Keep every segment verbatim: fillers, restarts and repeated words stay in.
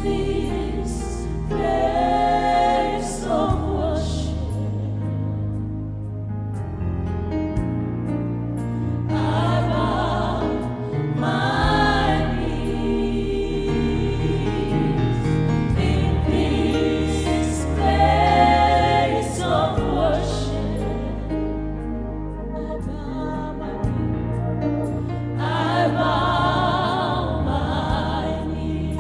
This place of worship, I bow my knees. In this place of worship, I bow my knees. I bow my knees.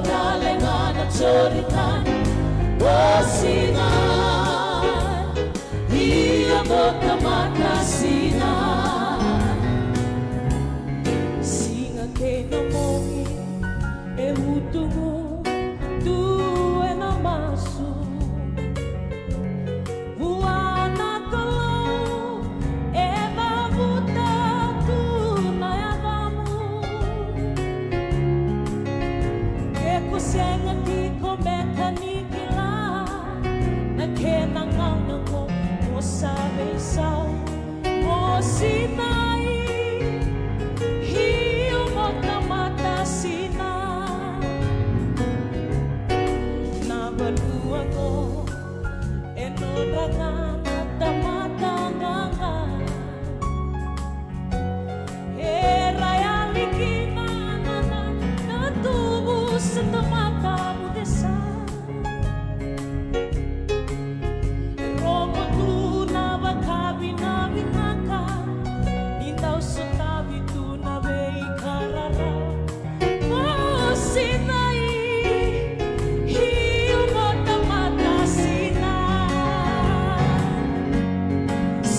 Tale ga na Joritani o Sinai, ia mo tamata Sinai. Siga kei na bogi e utugu tu ena masu. Vua na Kalou e cavuta tu na yavamu. Ke ko sega tiko beka ni kila na kena gauna qo, mo sa veisau, mo sinai, io mo tamata sinai. Na vanua qo e nodra ga na tamata qaqa. Era yali kina na, na, na tubu se tamata vucesa. Rogo tu na vakavinavinaka ni dau sotavi tu na veika raraba. Mo sinai, io mo tamata sinai.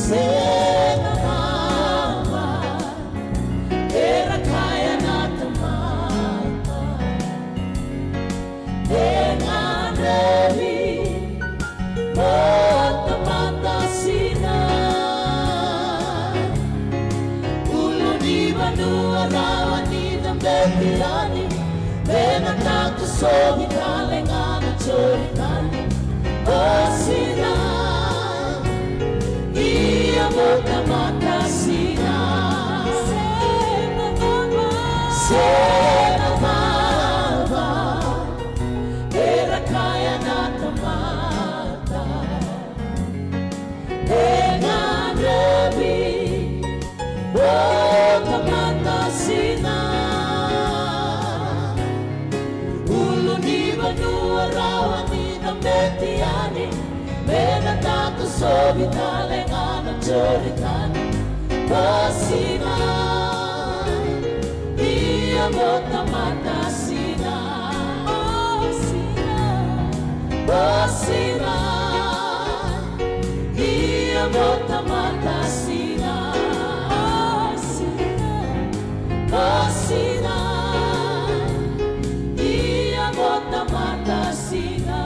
Sega vava, era kaya na tamata e gadrevi mo tamata sinai. Ulu ni vanua rawa ni cabeti yani, me na takosovi tale ga na Joritani o Sinai. Ia mo tamata sinai. Sega vava, era kaya na tamata e gadrevi mo tamata sinai. Ulu ni vanua rawa ni cabeti yani, me na takosovi tale ga na Joritani o Sinai. Ia mo tamata sinai. O Sinai, o Sinai. Ia mo tamata sinai. O Sinai, o Sinai. Ia mo tamata sinai.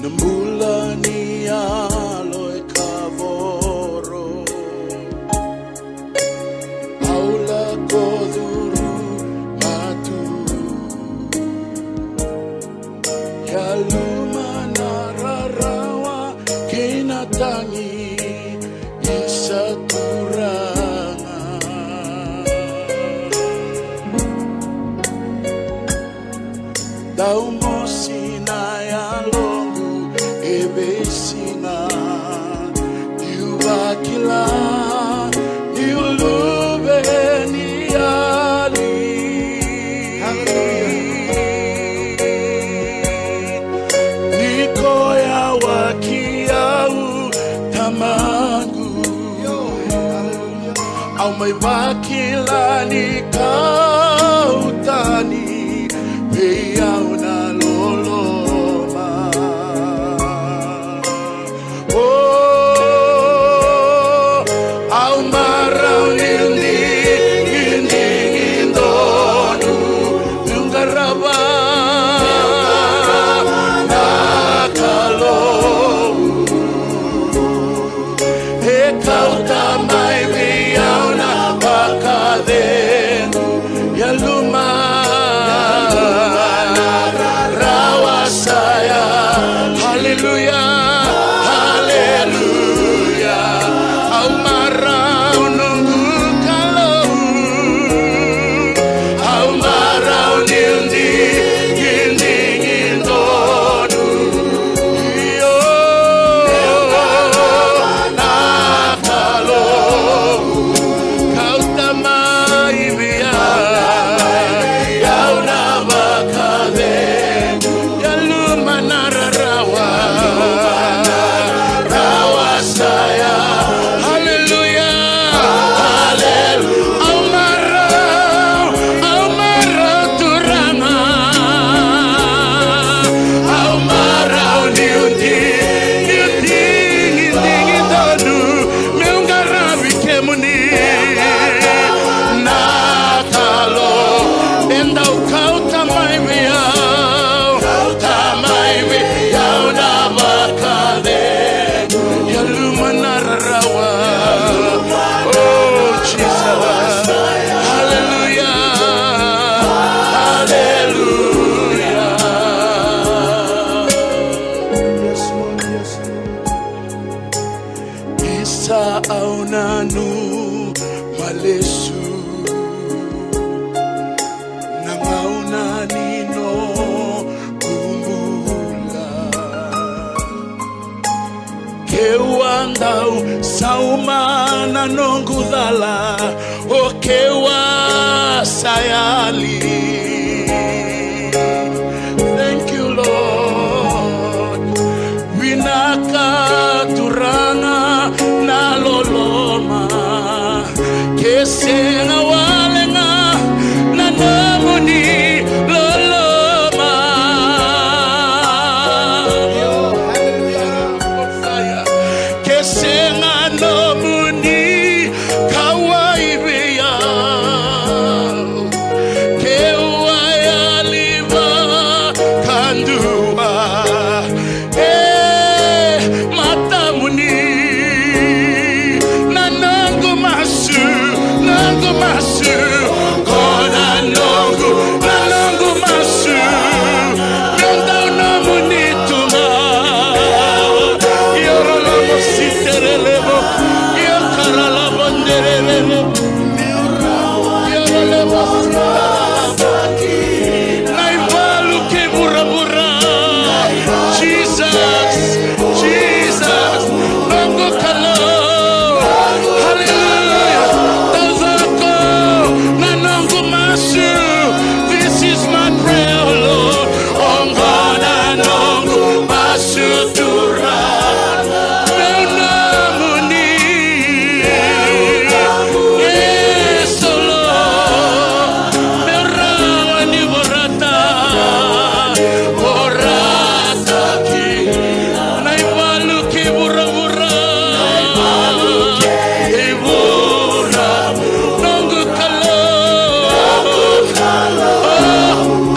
Na bula ni yalo e kavoro, au lako curu matu. Yaluma na rarawa kei na tagi ni sa Turaga. Dau mosi na yaloqu e veisiga, niu vakila niu luve ni yali. Ni koya waki au tamaqu. Au mai vakila ni kau tani vei au na loloma. O, au marau ni digidigi donu, niu qarava na Kalou. E kauta mai vei au na vakacegu. Kauta mai vei au, kauta mai vei au na vakacegu. Yaluma na rarawa. Oh, Jesus. Hallelujah. Hallelujah. Yes, Lord. Yes, Lord. Isa au nanuma lesu na gauna ni noqu bula. Keu a dau sauma na noqu cala, o keu a sa yali. Thank you, Lord. Vinaka Turaga na loloma. Ke sega wale ga na nomuni loloma. Ke sega nomuni kauwai vei au. Keu a yali vakadua e matamuni. Na noqu masu, noqu masu, ko na noqu, na noqu masu. Meu dau nomuni tu ga. Io rolomo siterelevo, io karalavo dererere. Na ivalu kei vuravura. Jesus, Jesus, noqu Kalou. Hallelujah. Taucoko na noqu masu. This is my prayer, Lord. Oqo na noqu masu Turaga. Meu nomuni. Yes, Lord. Meu rawa ni vorata. Vorata ki na ivalu kei vuravura. Kei vuravura. Noqu Kalou. Oh,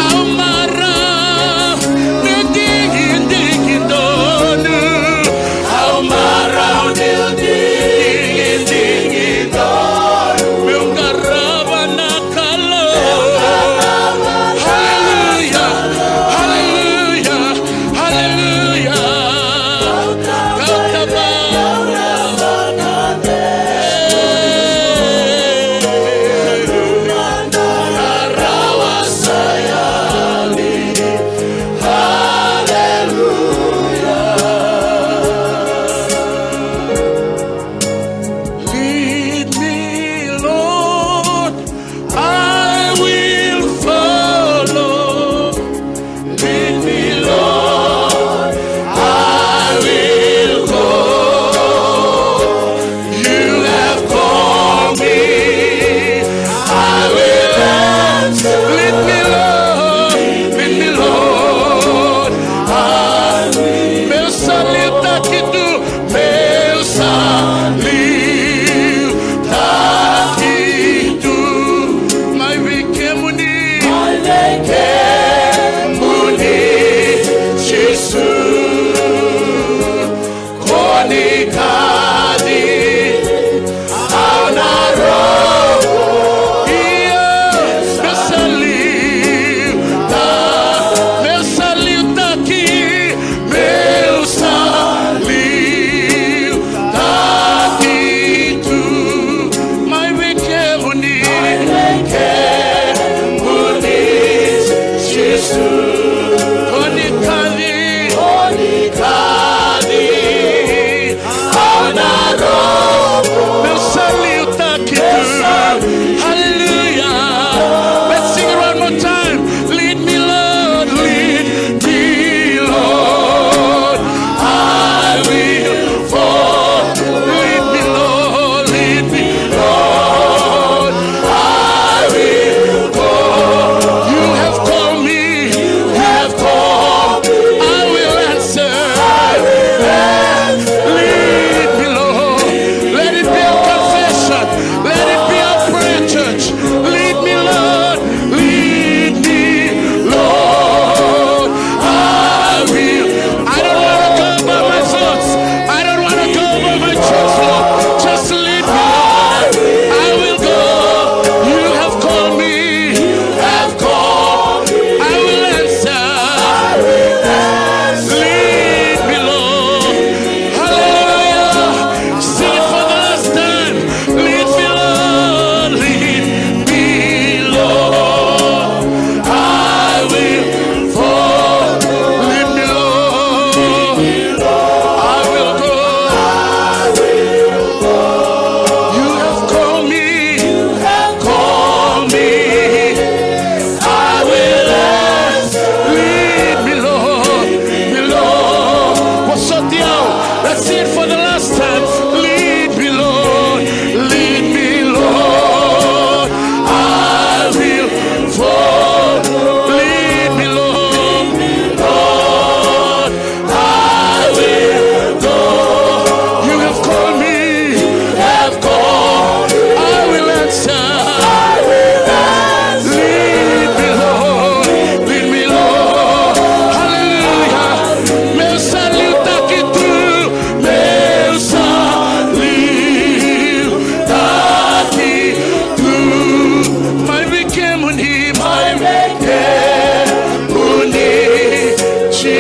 au marau meu digidigi donu. Au marau meu digidigi donu. Meu qarava na Kalou. Hallelujah, hallelujah, hallelujah. Kauta mai. Lead me, Lord, I will follow. Lead me, Lord, I will go. You have called me, I will answer. Lead me, Lord, lead me, Lord, I will. Meu sa liutaki tu. Meu sa liutaki tu mai vei kemuni. Mai vei kemuni, Jisu. Ko ni kaci au na rogo. Io, meu sa liu, meu sa liutaki. Meu sa liutaki tu mai vei kemuni. Mai vei kemuni.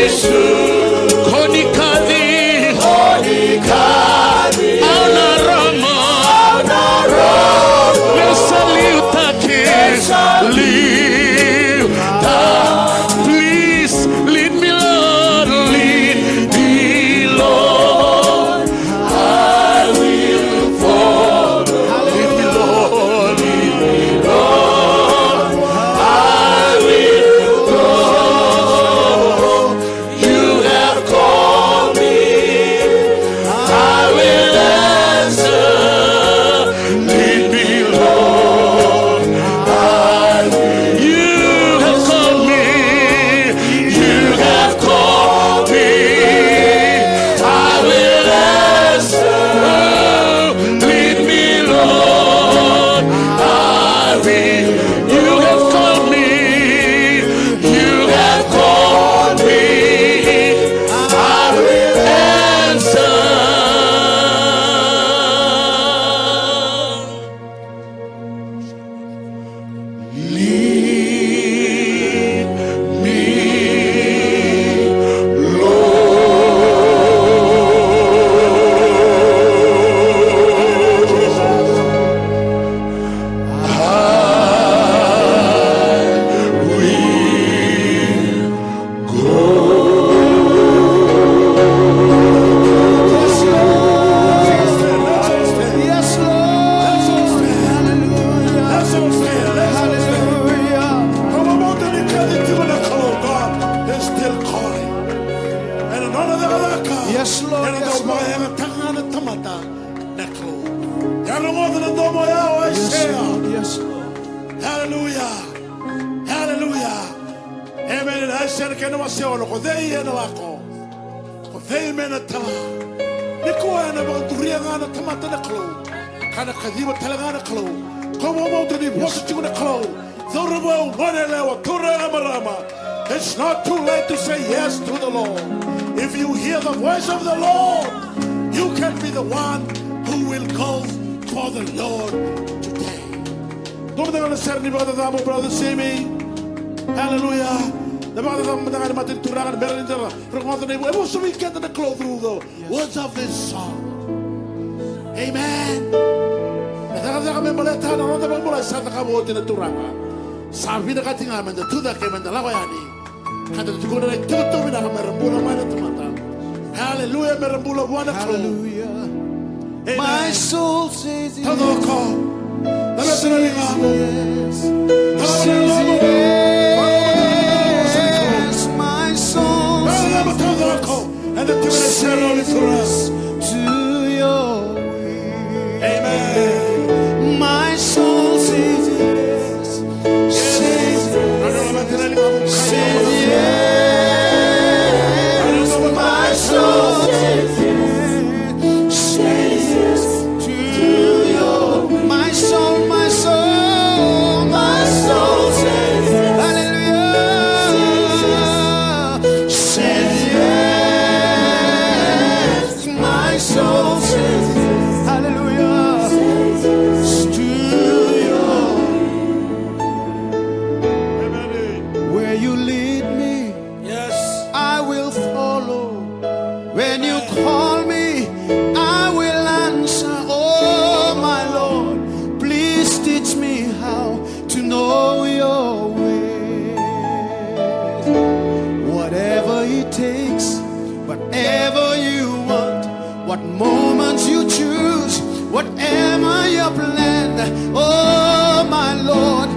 Ko ni kaci, ko ni kaci, au na rogo, au na rogo, meu sa liutaki, meu sa liutaki. Please lead me, Lord, lead me, Lord. I will follow. Lead me, Lord, lead me, Lord. I will go. You have called me, I will answer. Lead me, Lord. I will. You have called me, you have called me, I will answer. Lead me, Lord. I will. You have called me. You have called me. I will answer. Lead me, Lord. I will go. Yes, Lord. Yes, Lord. Hallelujah. Hallelujah. Yes, Lord. Yes, Lord. Yes, Lord. Yes, Lord. Hallelujah. Hallelujah. Amen. Aisea na kena wase ono, ko cei ena lako? Ko cei me na tala? Nikua ena vakaduria ga na tamata na Kalou, ka na kaciva tale ga na Kalou. Ko vakamau tu ni vosa tiko na Kalou. Cauravou, goneyalewa, turaga, marama, it's not too late to say yes to the Lord. If you hear the voice of the Lord, you can be the one who will go for the Lord today. Dua mada ga na sere ni vakacacabo, brother Simi. Hallelujah. Na vakacacabo mada ga ni mata ni Turaga na bera ni dela. Rogoca na ivola, e vosa vei keda na Kalou through the words of this song. Amen. Na cakacaka me baleta na noda vakabulai sa cakava oti na Turaga. Sa vinakati ga me da tucake, me da lako yani. Ka da tukuna na itukutuku vinaka me ra bula mai na tamata. Hallelujah, me ra bula vua na Kalou. Hallelujah. Amen. My soul says yes. Taucoko. Laveta na ligamu. Says yes. Laveta na ligamu. Yes, my soul says yes. Ena tiko na sere ni Turaga. To your will. Amen. My soul says yes. Says yes. Says yes. My soul says yes. Says yes. To your will. My soul, my soul, my soul says yes. Hallelujah. Says yes. My soul says yes. Hallelujah. To your will. Where you lead me, yes, I will follow. When you call me, I will answer. Oh, my Lord, please teach me how to know your ways. Whatever it takes, whatever you want, what moments you choose, whatever your plan, oh my Lord,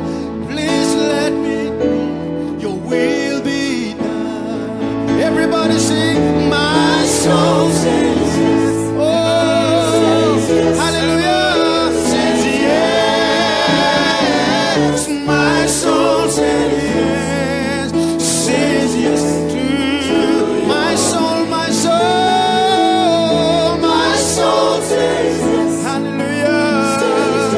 please let me know your will be done. Everybody sing, my soul says yes. Oh, hallelujah. Says yes. My soul says yes, says yes to my soul, my soul, my soul says yes. Hallelujah. Says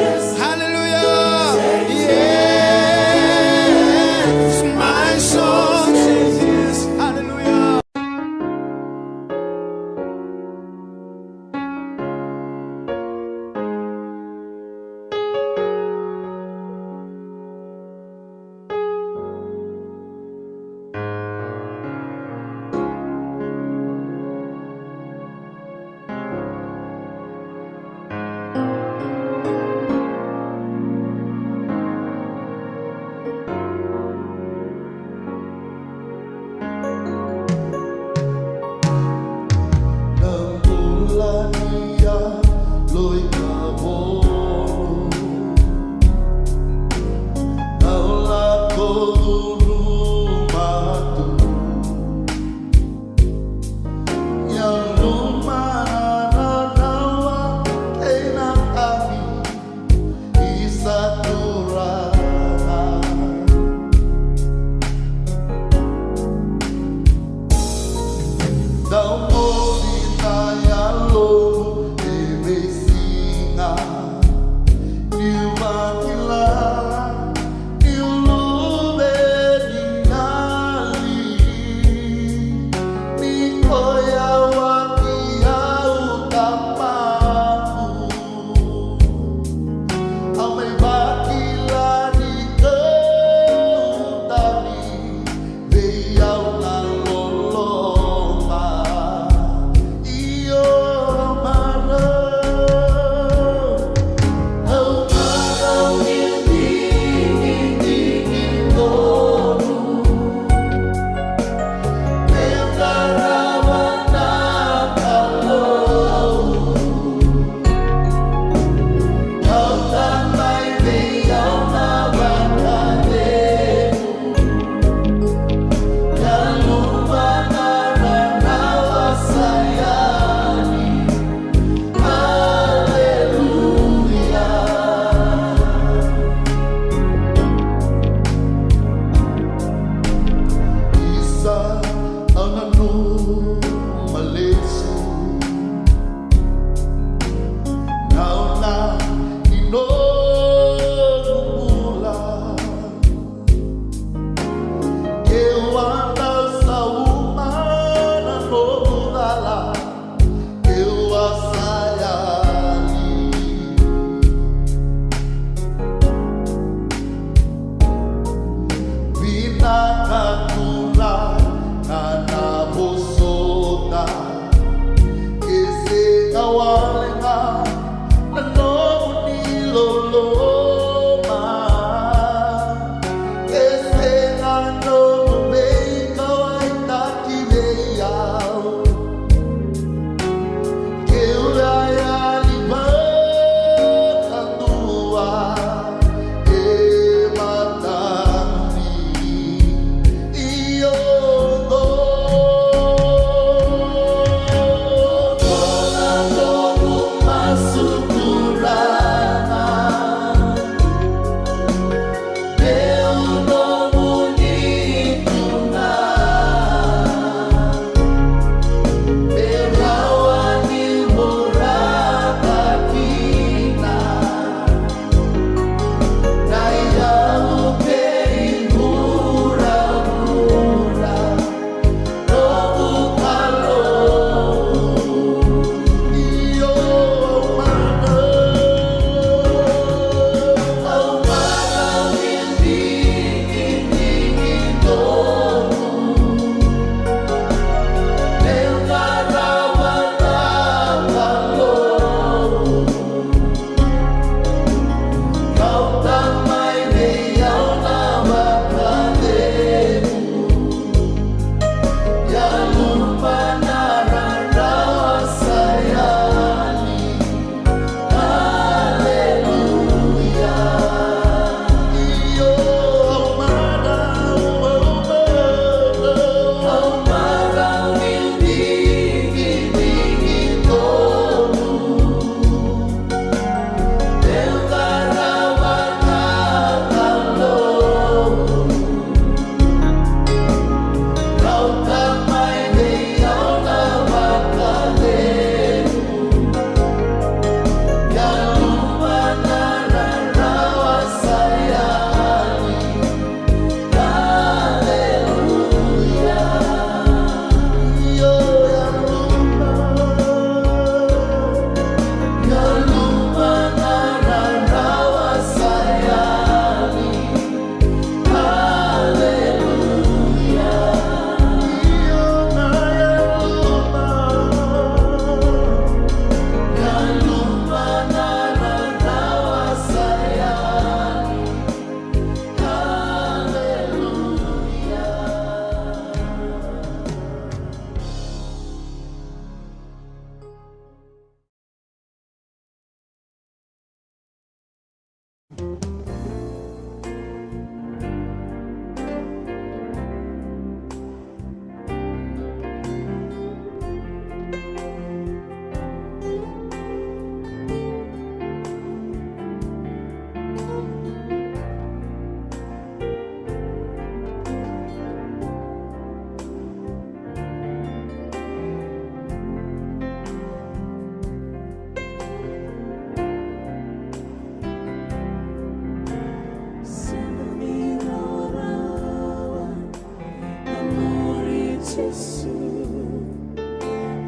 Jisu,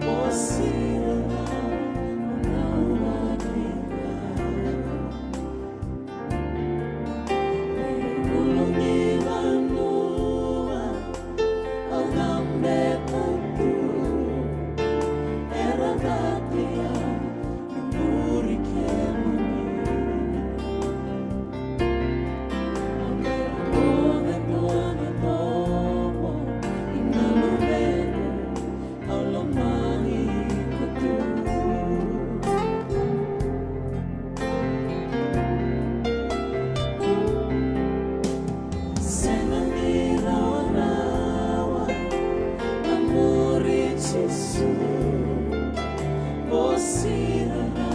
o sega na nomu vakila. Veiulunivanua au cabeta tu, era cati au ni muri kemuni. Au qai rogoca e dua na domo, ni na luvequ, au lomani iko tu. Sega ni rawarawa na muri Jisu, o sega na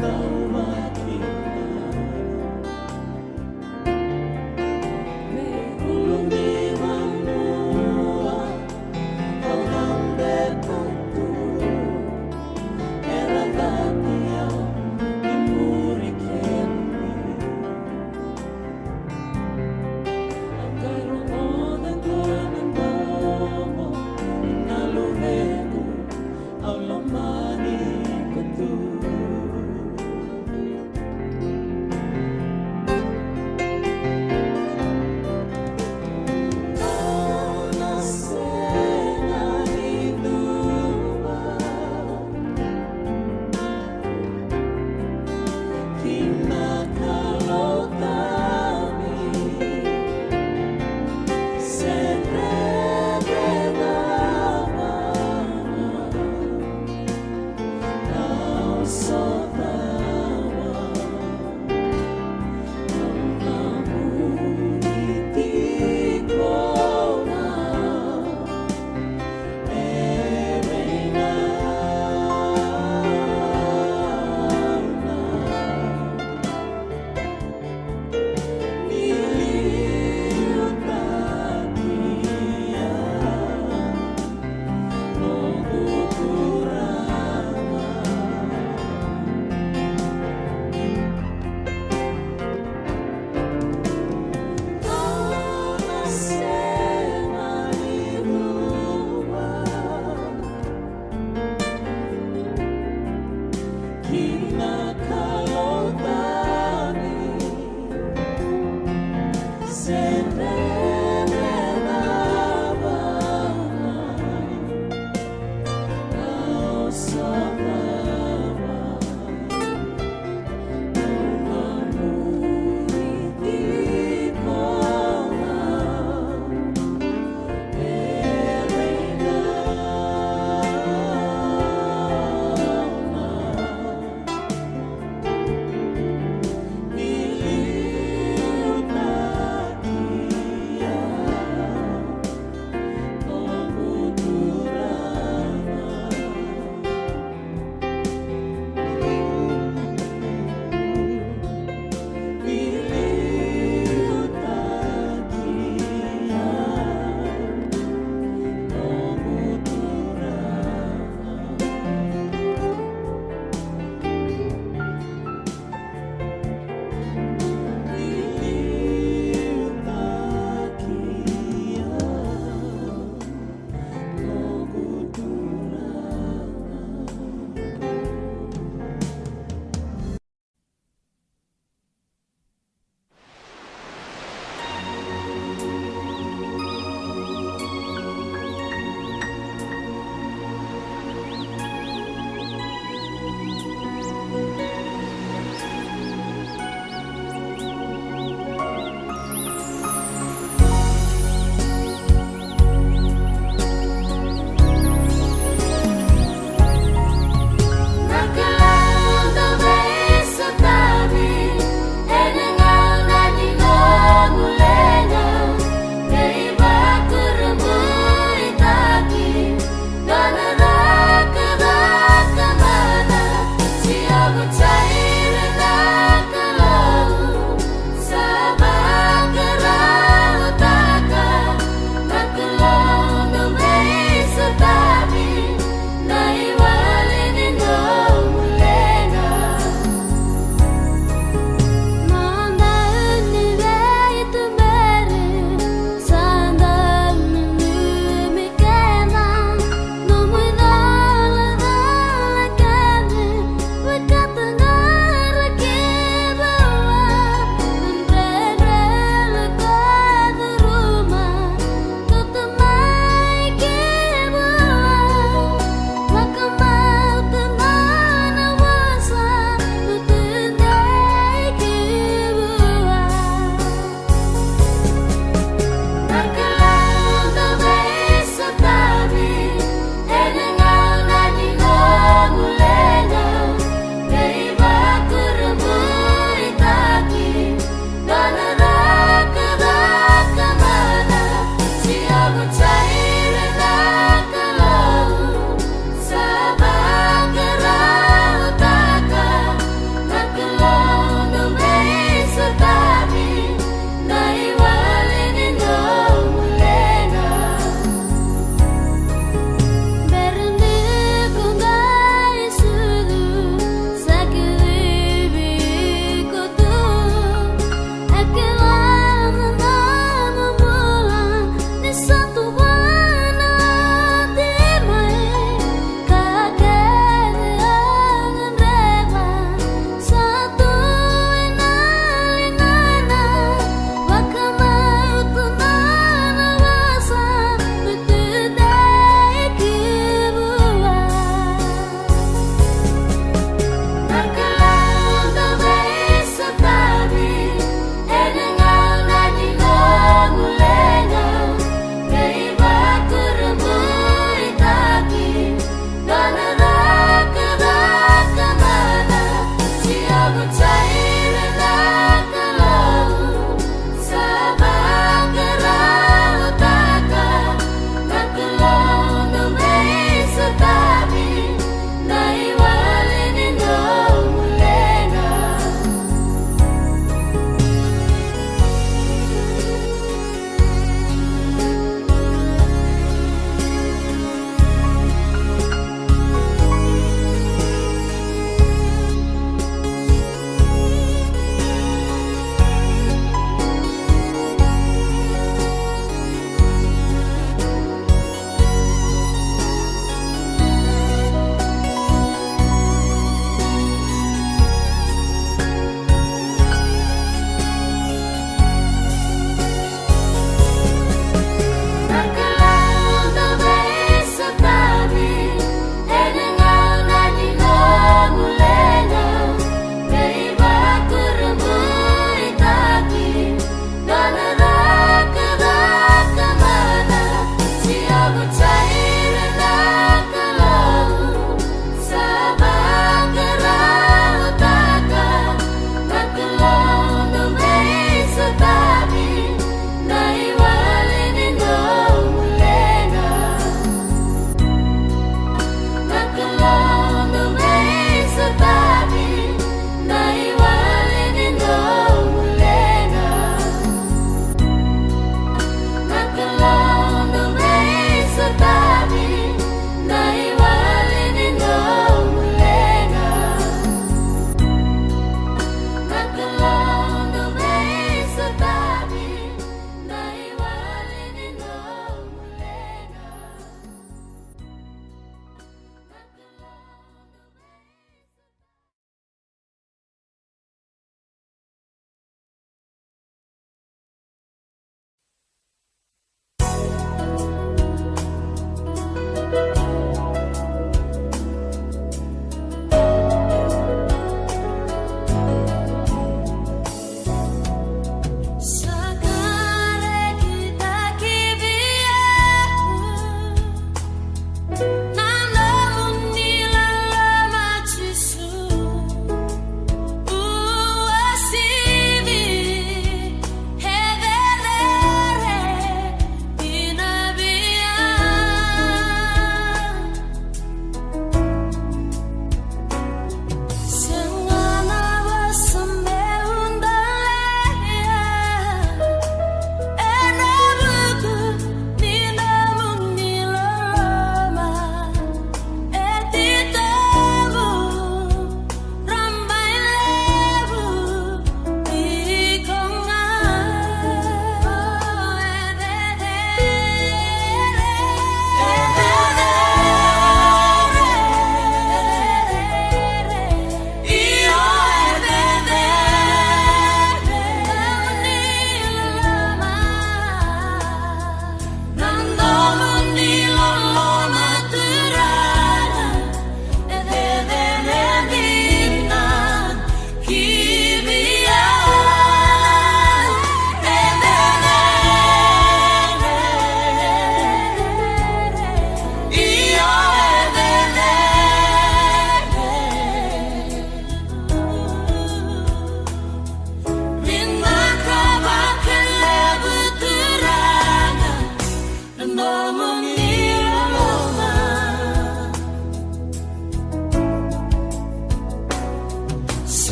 nomu vakila.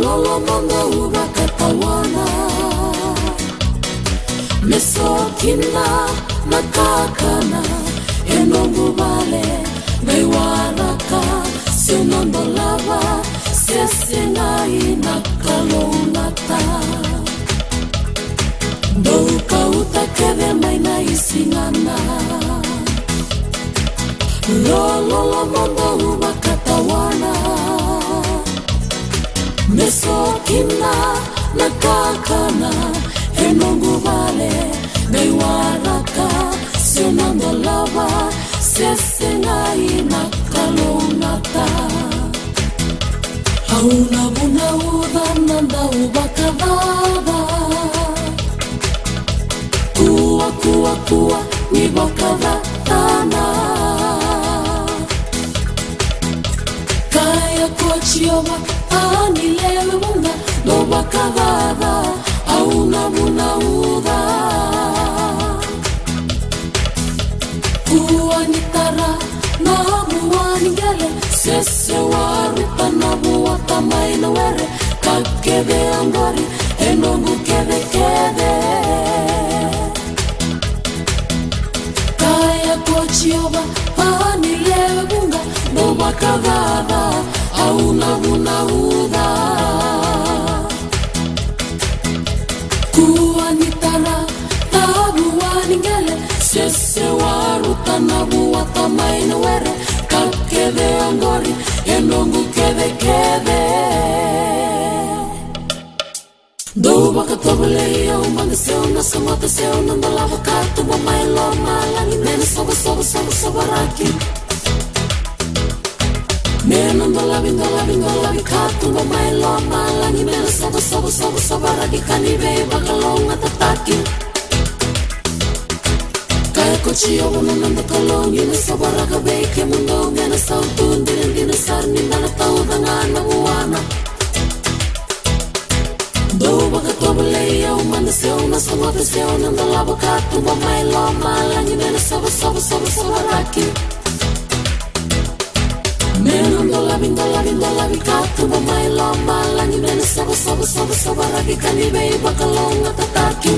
Lolo mo dau vakatawana me so kina na kakana e noqu vale, qai waraka se na dolava se segai na kalougata. Dou kauta kece mai na isigana. Lolo mo dau vakatawana me so kina na kakana e noqu vale, qai waraka se na dolava se segai na kalougata. Au na vunauca na dau vakacaca. Kua, kua, kua, ni vakacacana. Kaya ko Jiova, a ni lewe vuqa dau vakacaca, au na vunauca. Kua ni tara na vua ni qele, se se waruta na vuata mai na were, ka kece oqori e noqu kecekece. Kaya ko Jiova, a ni lewe vuqa dau vakacaca, au na vunauca. Kua ni tara na vua ni qele, se se waruta na vuata mai na were, ka kece oqori e noqu kecekece. Dou vakatovolei au mada, se au na sogota, se au na dolava ka tuba mai lomalagi, me na sova, sova, sova, sovaraki. Me na dolavi, dolavi, dolavi ka tuba mai lomalagi, me na sova, sova, sova, sovaraki, ka ni veivakalougatataki. Kaya ko Jiova na noda Kalou, ni na sovaraka vei kemudou me na sautu dinadina sara, ni da na tauca ga na vuana. Dou vakatovolei au mada, se au na sogota, se au na dolava ka tuba mai lomalagi, me na sova, sova, sova, sovaraki. Me na dolavi, dolavi, dolavi ka tuba mai lomalagi, me na sova, sova, sova, sovaraki, ka ni veivakalougatataki.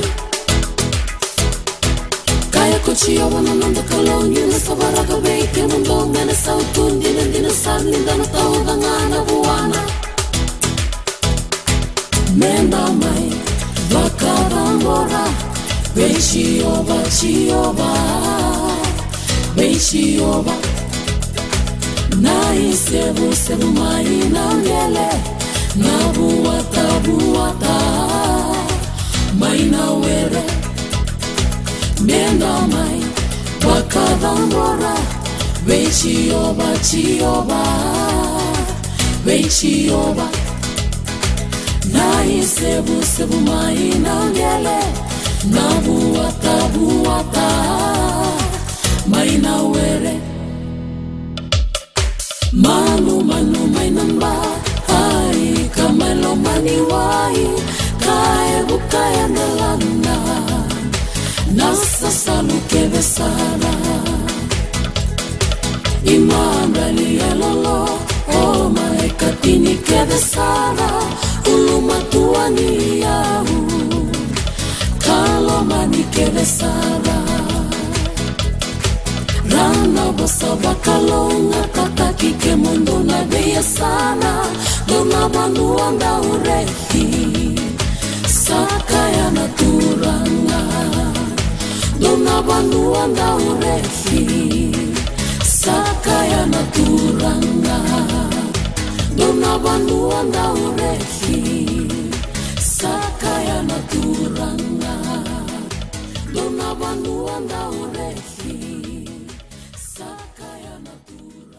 Kaya ko Jiova na noda Kalou, ni na sovaraka vei kemudou me na sautu dinadina sara, ni da na tauca ga na vuana. Me da mai vakacabora vei Jiova, Jiova, vei Jiova. Na isevusevu mai na qele, na vuata, vuata mai na were. Me da mai vakacabora vei Jiova, Jiova, vei Jiova. Na isevusevu mai na qele, na vuata, vuata mai na were. Manumanu mai na bai ka mai loma ni wai, ka e vuka e delana na sasalu kece sara. I madrali e lolo, o malaika tini kece sara, ulumatua ni yau ka lomani kece sara. Ra na vosa vakalougatataki kemudou na veiyasana, dou na vanua dau reki, sa kaya na Turaga. Dou na vanua dau reki, sa kaya na Turaga. Dou na vanua dau reki, sa kaya na Turaga. Dou na vanua dau reki, sa kaya na Turaga.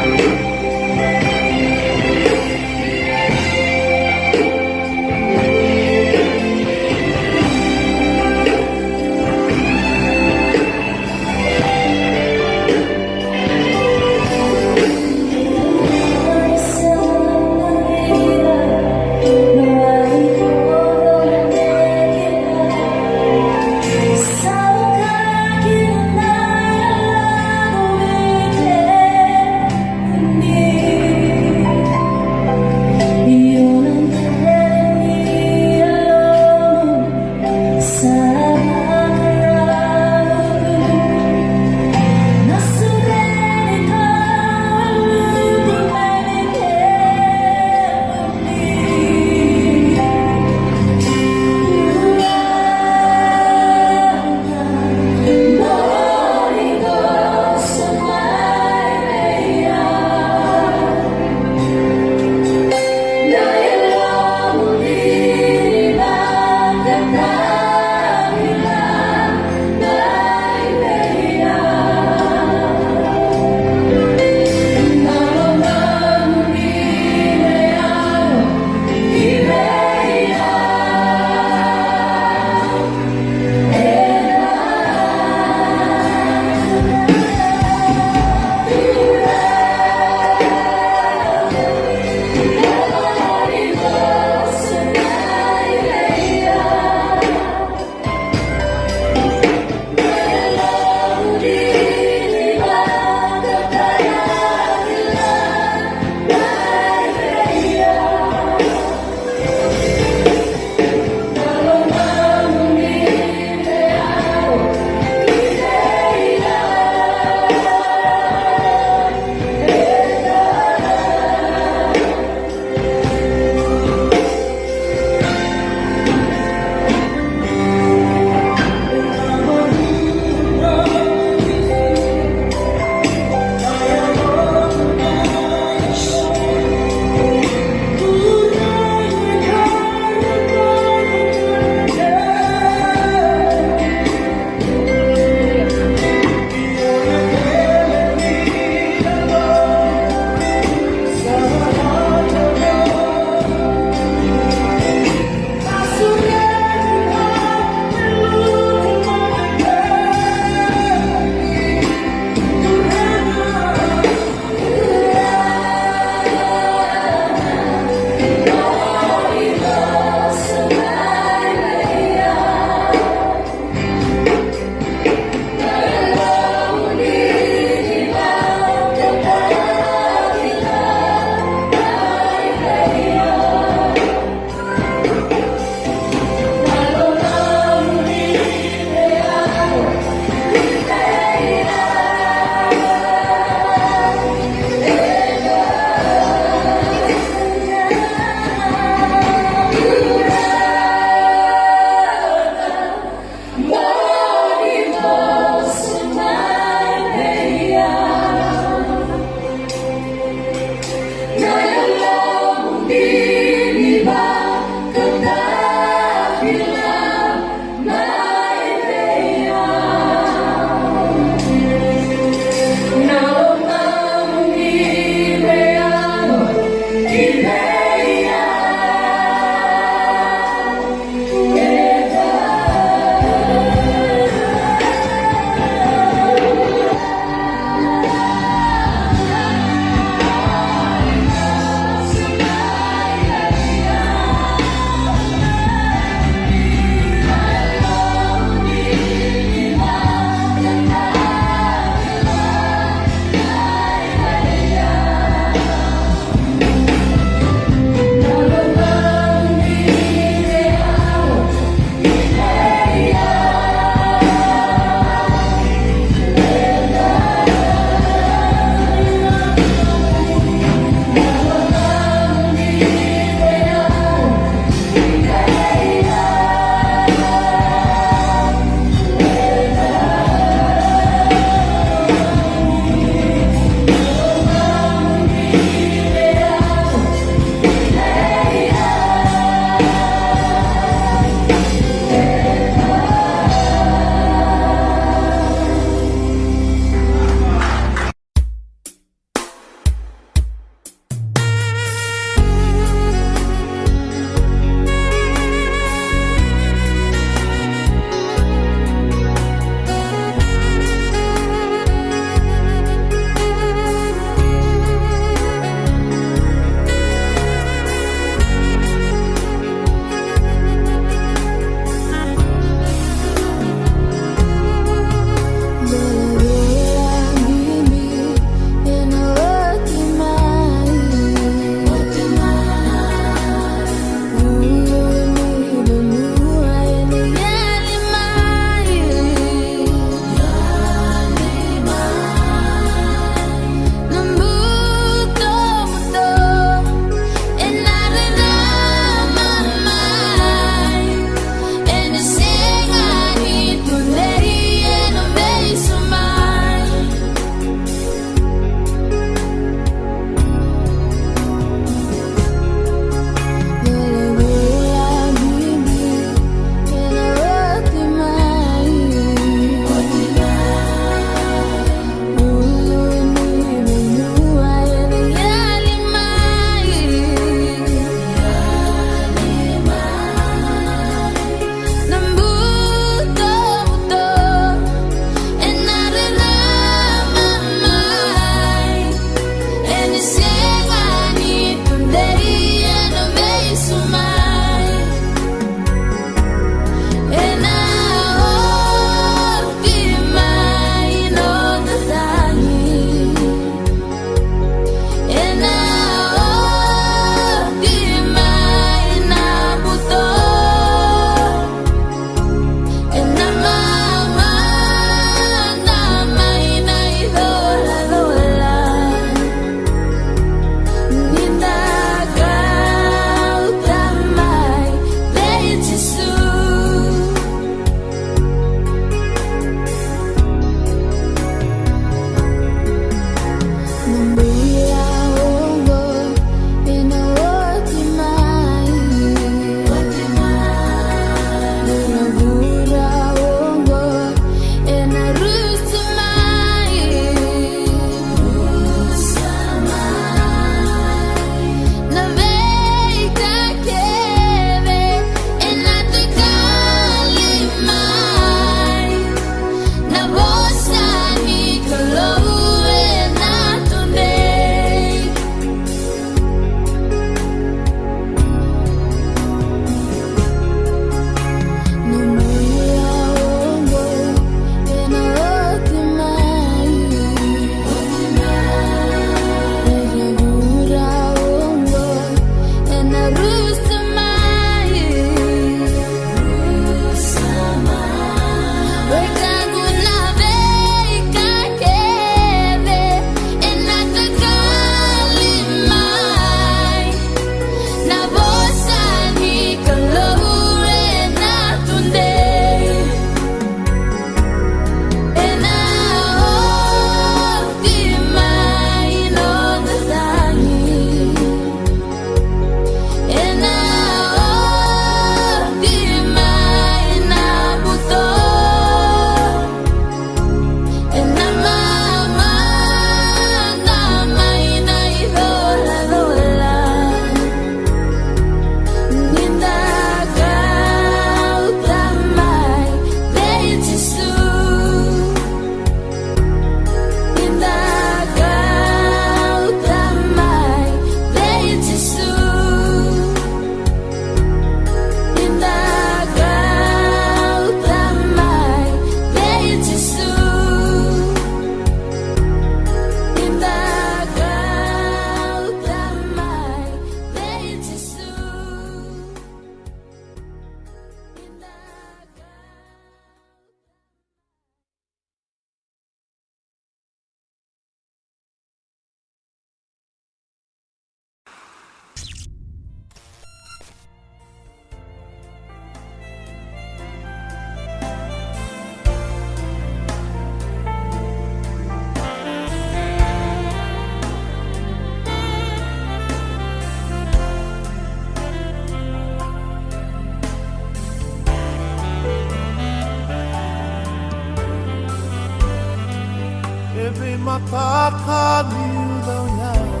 Vaka niu dau yaga,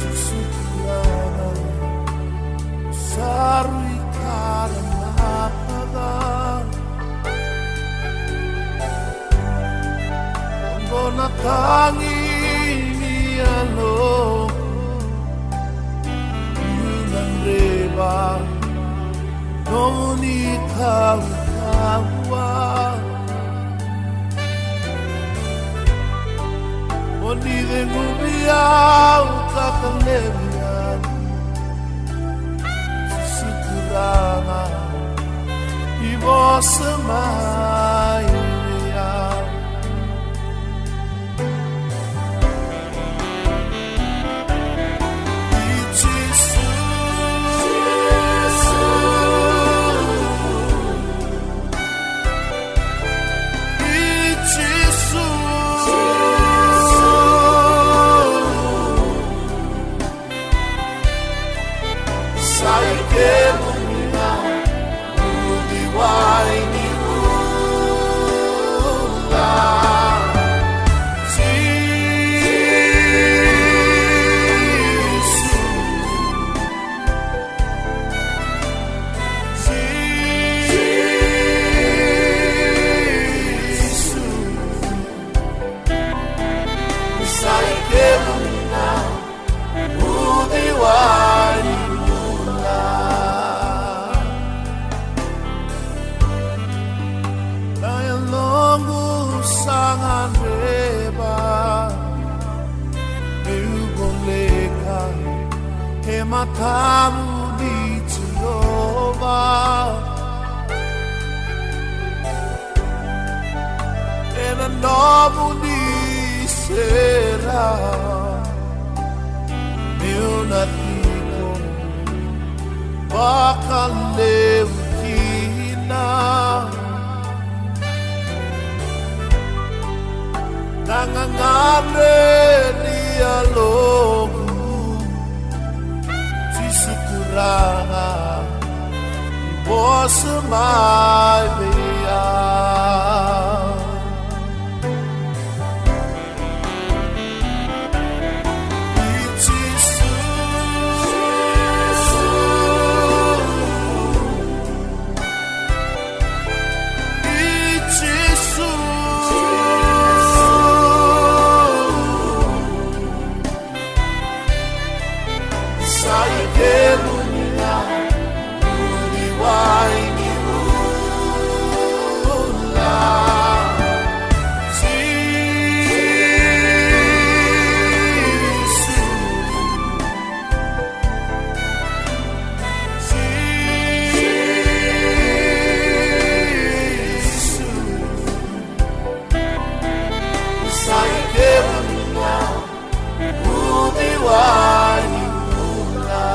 Jisu Turaga, sa rui kara na maca. Oqo na tagi ni yaloqu, niu gadreva nomuni kaukauwa. Mo ni ceguvi au ka kalevi au, Jisu Turaga, ni vosa mai vei au. I Jisu, i Jisu, sa i kemuni na uciwai ni bula. Jisu, Jisu, sa i kemuni na uciwai ni bula. Na yaloqu sa gadreva meu voleka e matamuni Jiova. Ena nomuni serau niu na tiko vakalevu kina. Na gagadre ni yaloqu, Jisu Turaga, vosa mai vei au. I Jisu, i Jisu, sa i kemuni na uciwai ni bula. Jisu, Jisu, sa i kemuni na uciwai ni bula.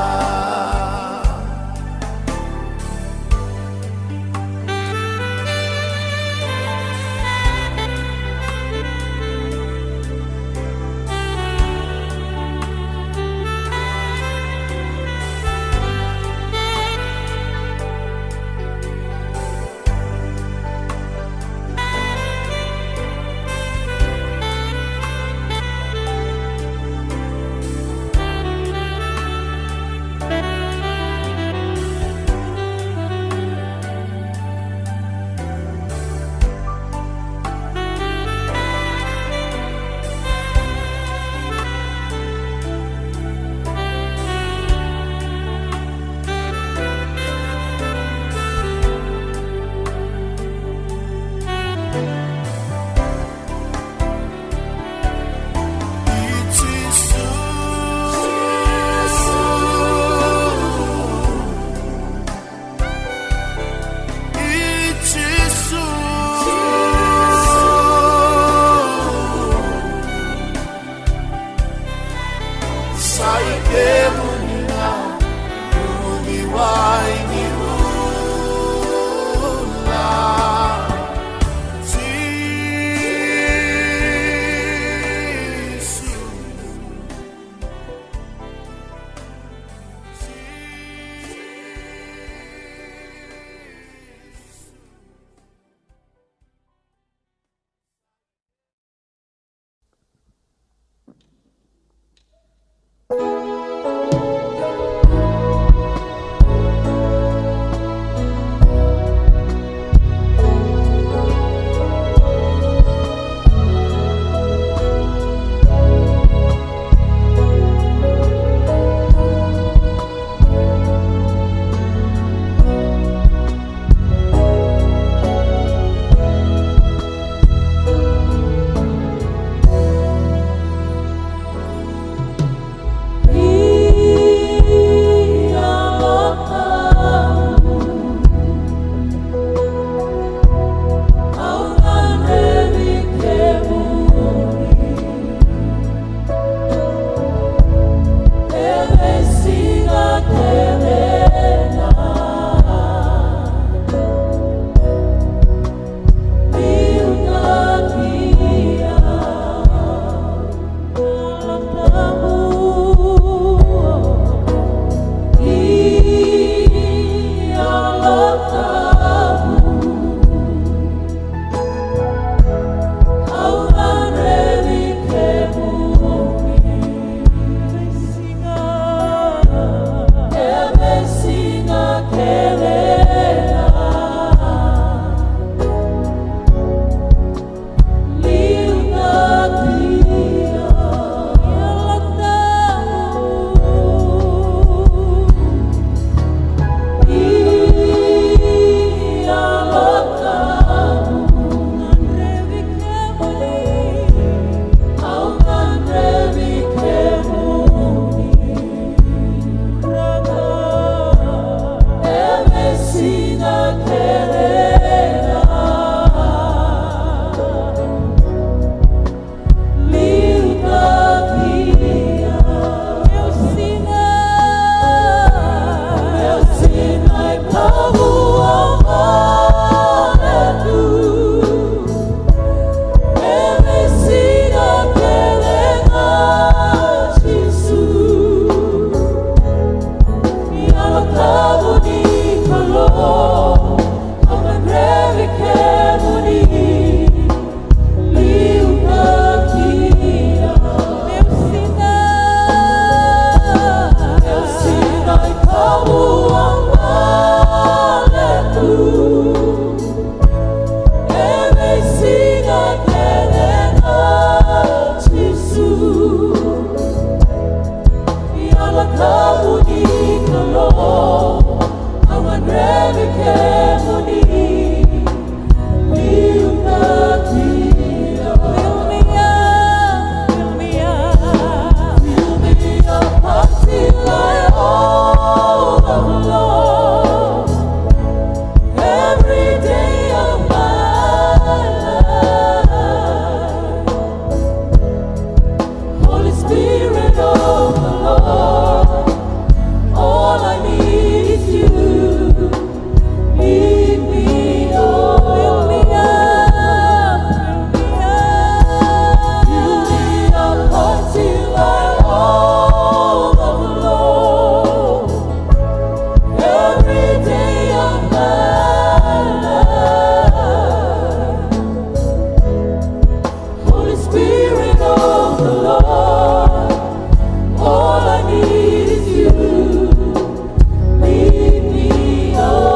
Lord, all I need is you. Lead me on.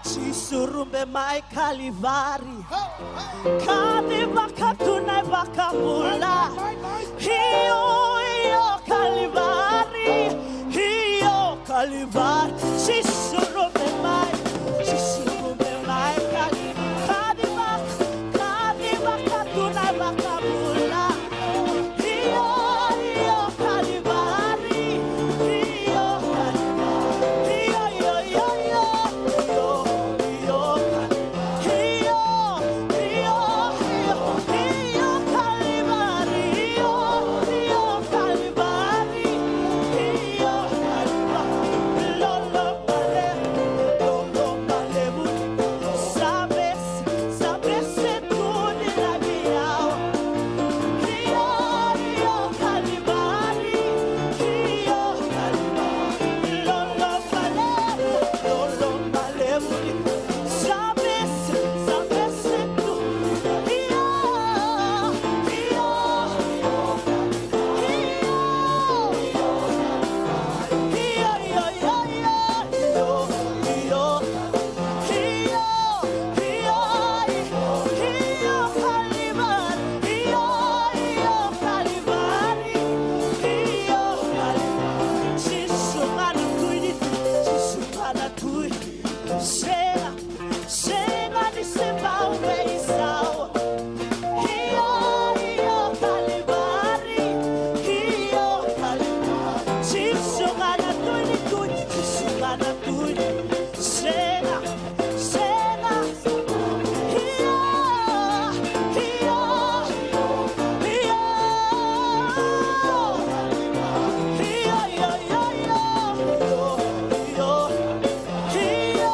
Jisu rube mai Kalivari. Ka ni vakatuna e vakabula. Io, io, Kalivari. Io, Kalivari. Jisu rube mai. Jisu rube mai Kalivari. Ka ni va-, ka ni vakatuna e vakabula. Sega, sega ni se bau veisau. Io, io, Kalivari, io, Kalivari. Jisu ga na Tui ni tui, Jisu ga na Tui. Sega, sega. Io, io, io. Io, io, io, io. Io, io.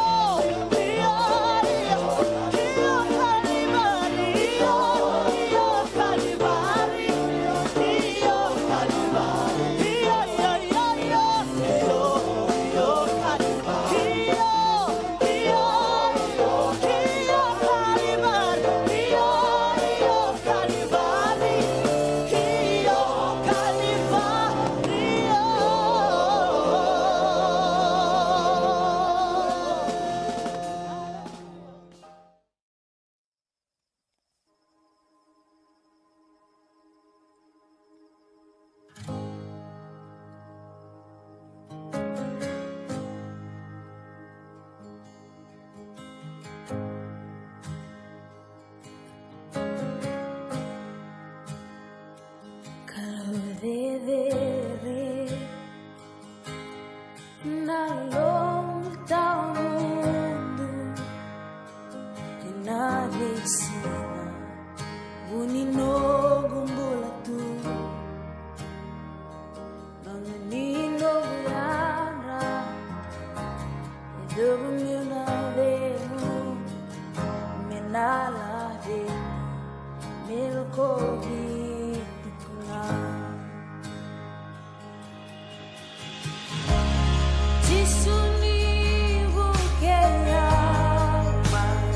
Kalou cecere na loma ni tawamudu, ena veisiga vu ni noqu bula tu. Noqu ni noqu yadra, e curu meu na vegu, me na lave, me lakovi tiko ga. Jisu ni vukei au mai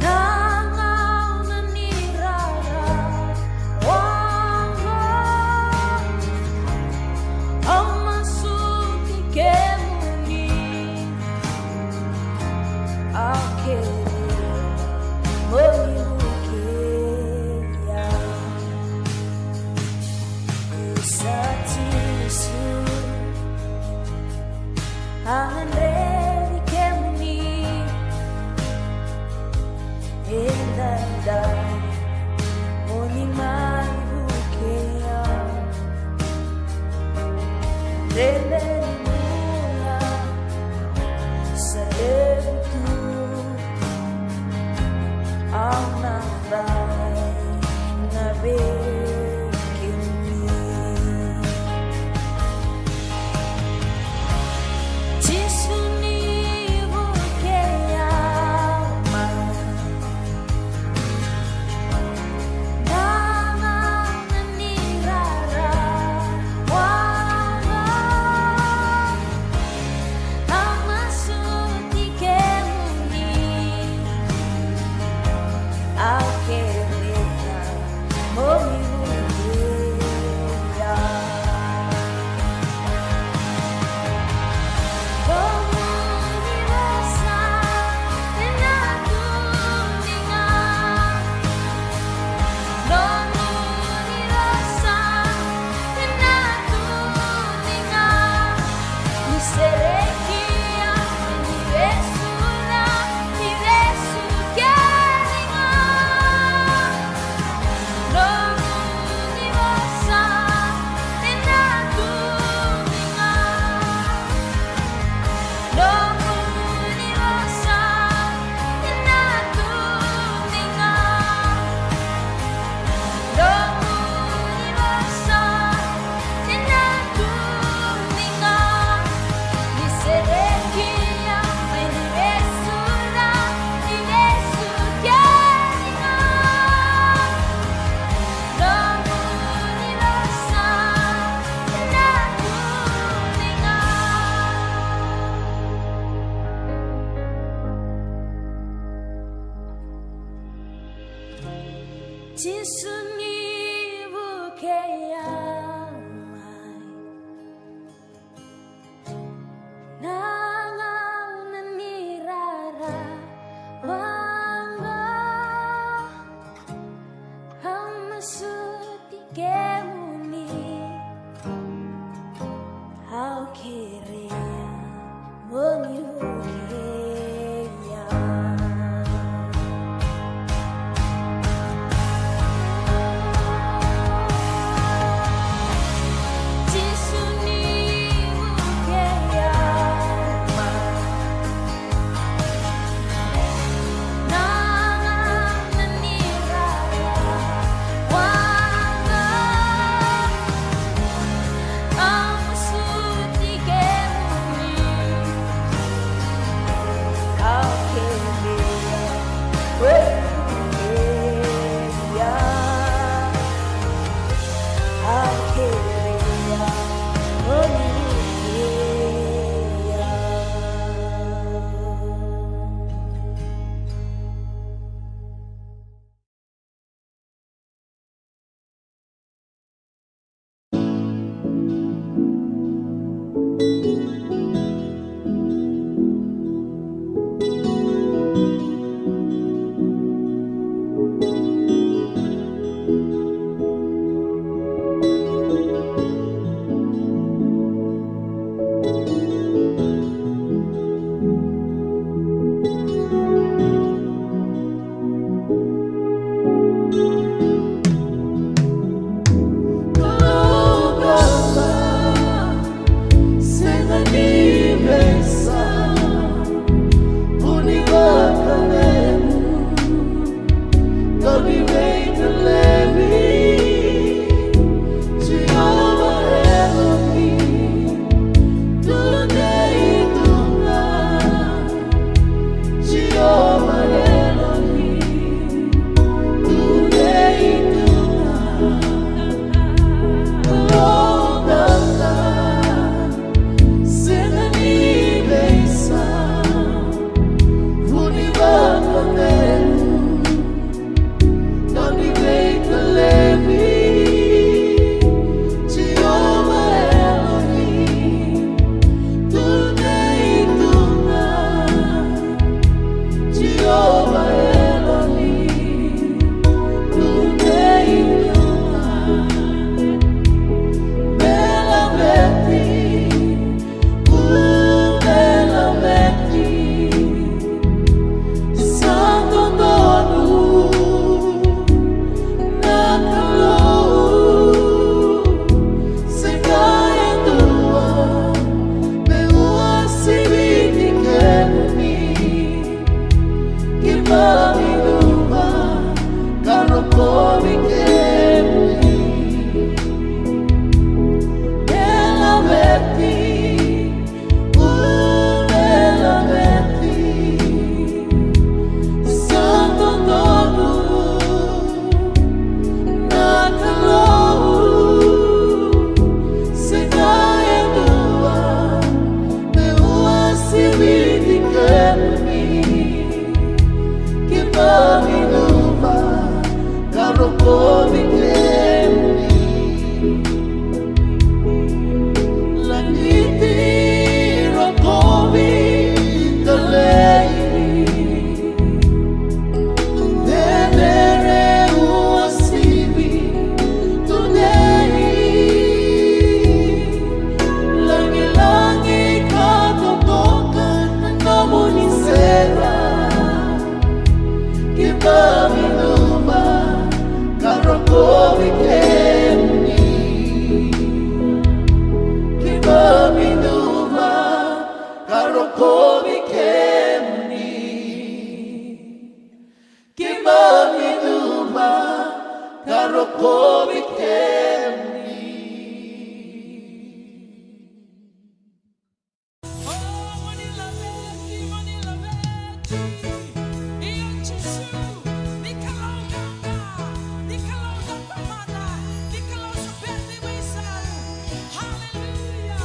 na gauna ni rarawa oqo. Au masuti kemuni. Au kerea mo ni vukei au. Isa Jisu, au gadrevi kemuni. Edaidai mo ni mai vukei au. Dredre ni bula sa levu tu, au na vakayagataki kemuni. Jisu Jisu ni vukei au mai na gauna ni rarawa qo. Au masuti kemuni, au kerea mo ni vukei au. Jisu ni vukei au mai. Rokovi kemuni. Keimami cuva ka rokovi kemuni. Hallelujah.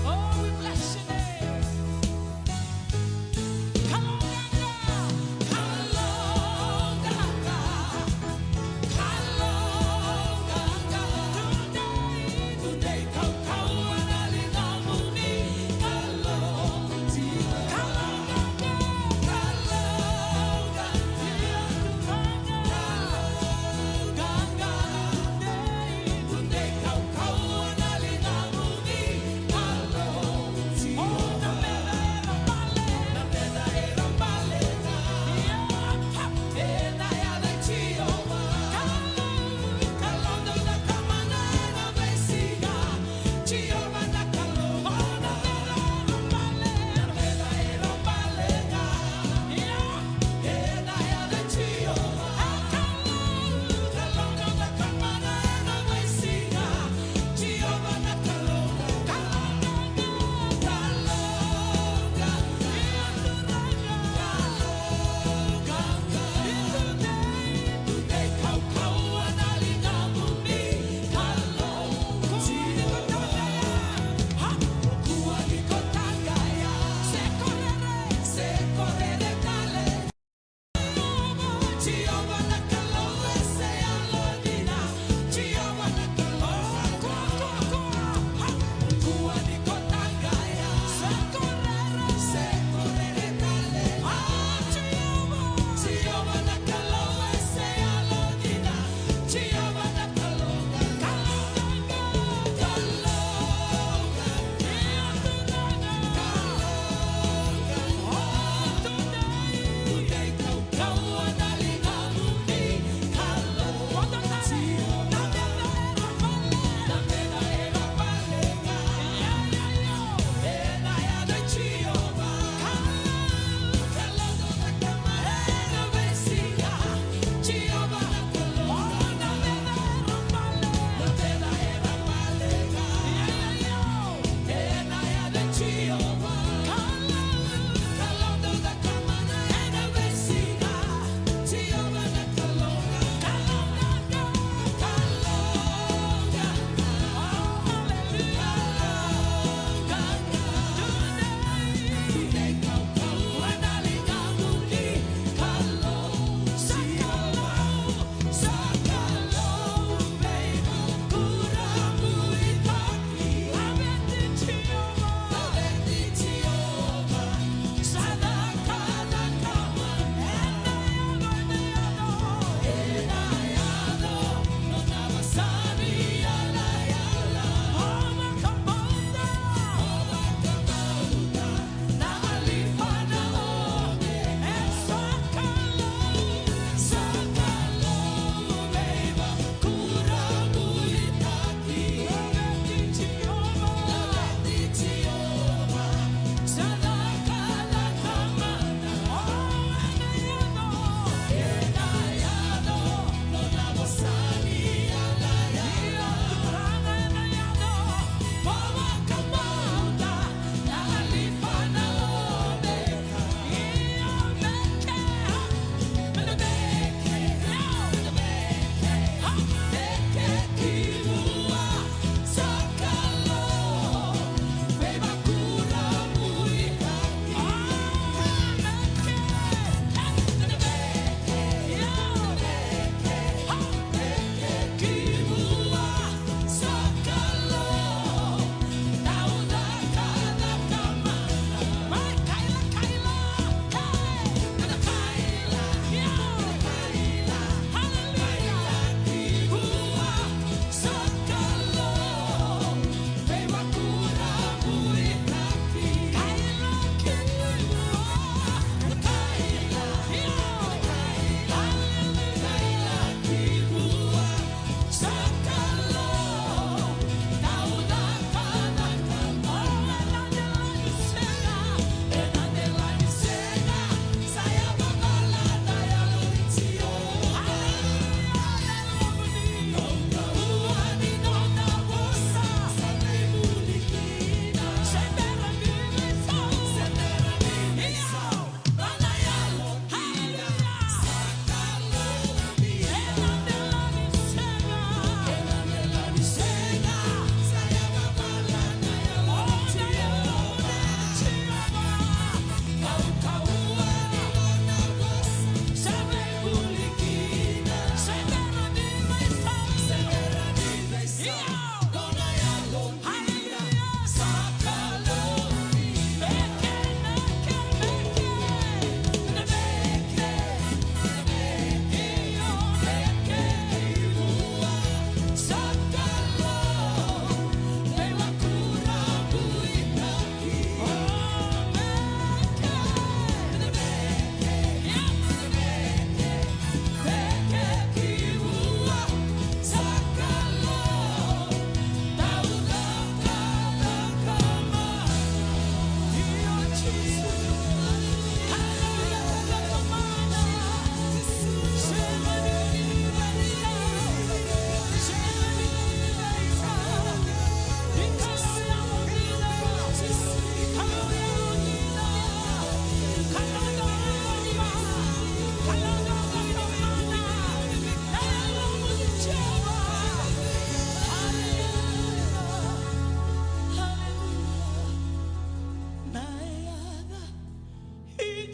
Oh, we bless your name.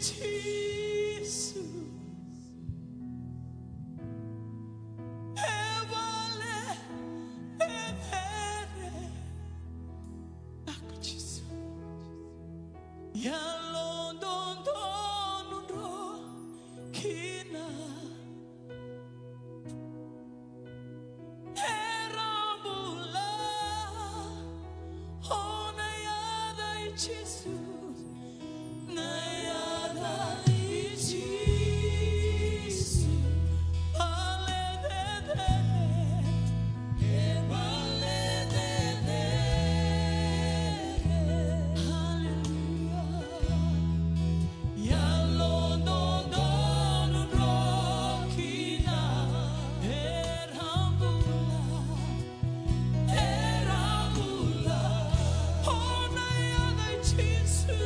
Jisu, e vale e cere. Naka Jisu. Yalododonu dro kina. Era bula, o na yaca i Jisu, na yaca i Jisu. Valececere, e valececere. Hallelujah. Yalododonu dro kina, era bula, era bula. O na yaca i Jisu,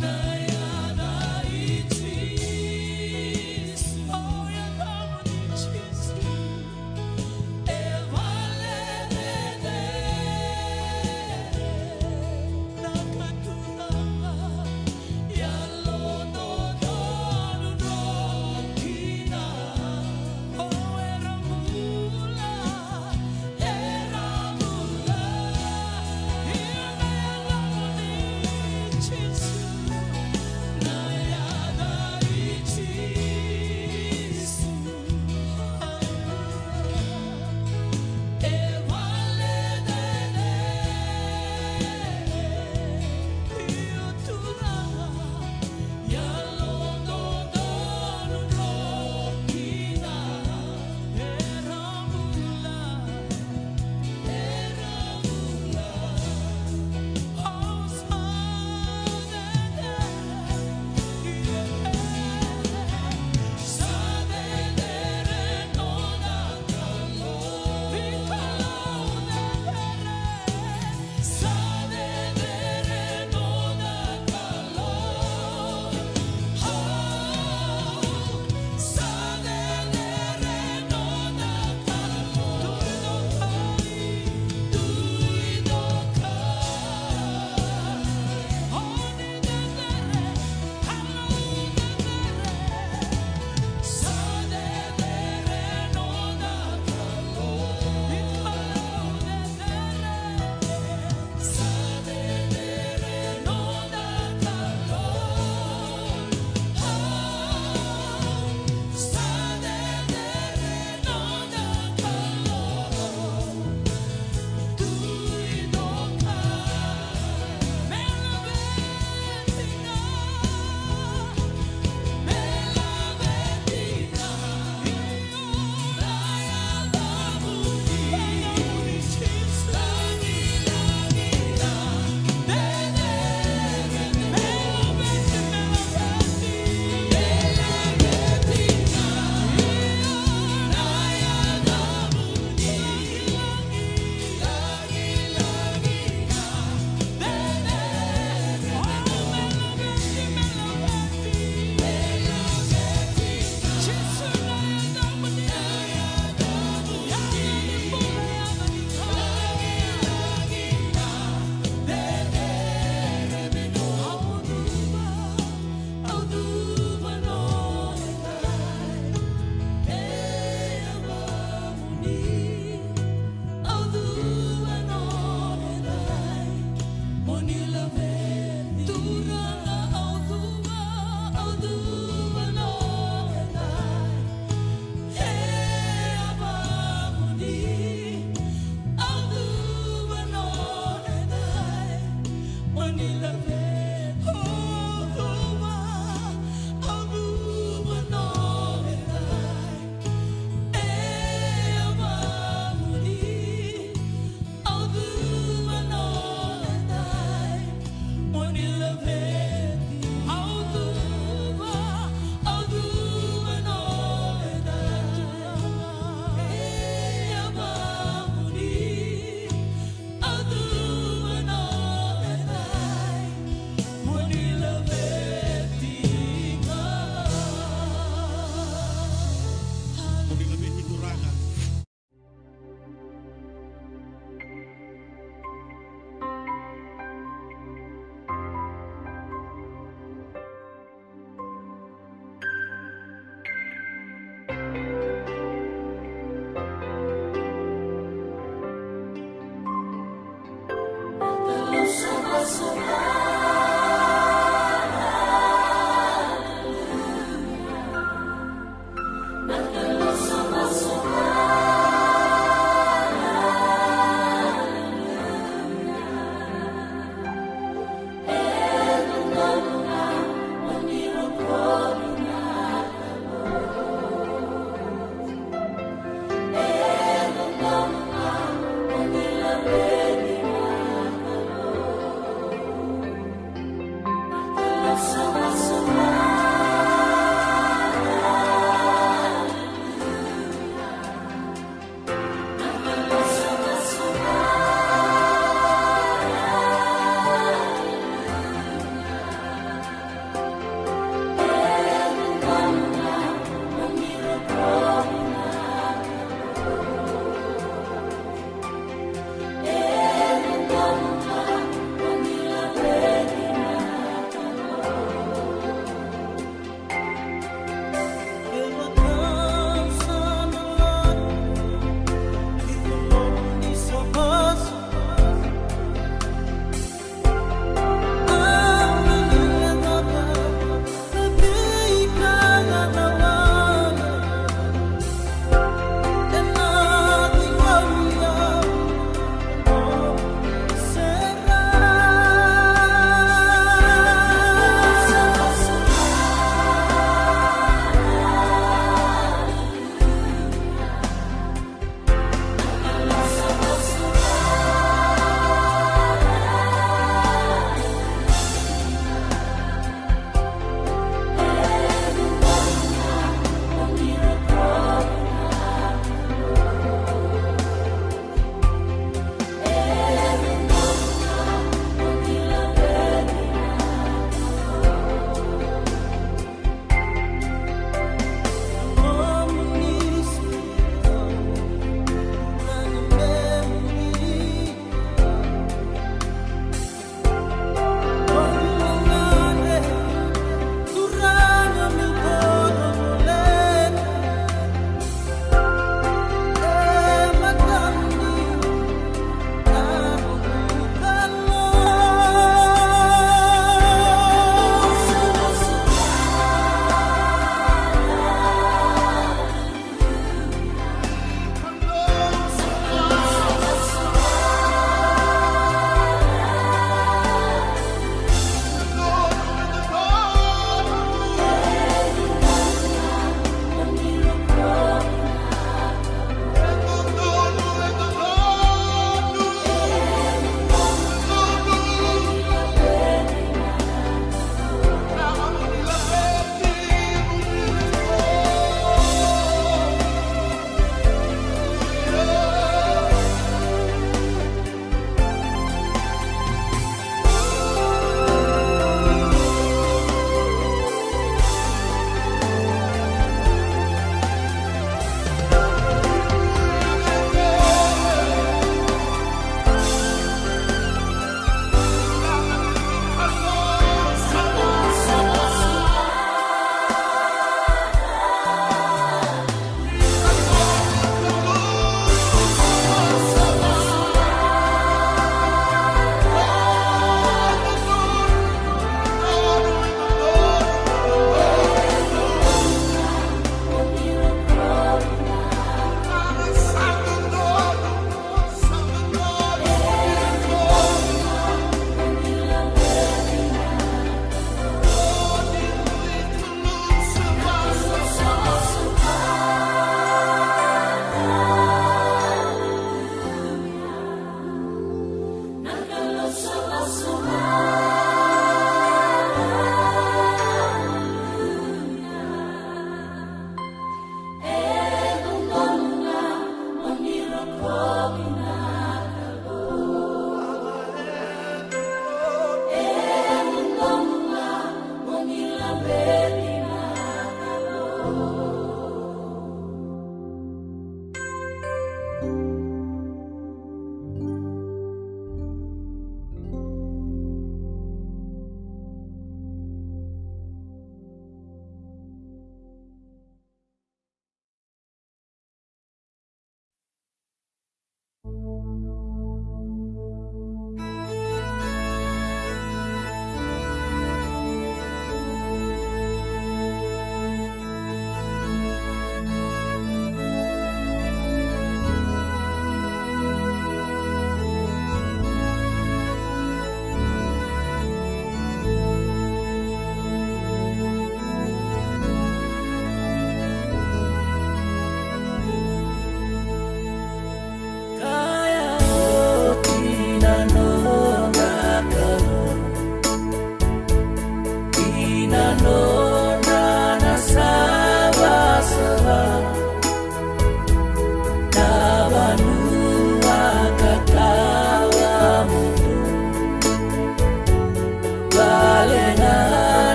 na yaca i Jisu. O yaca i Jisu.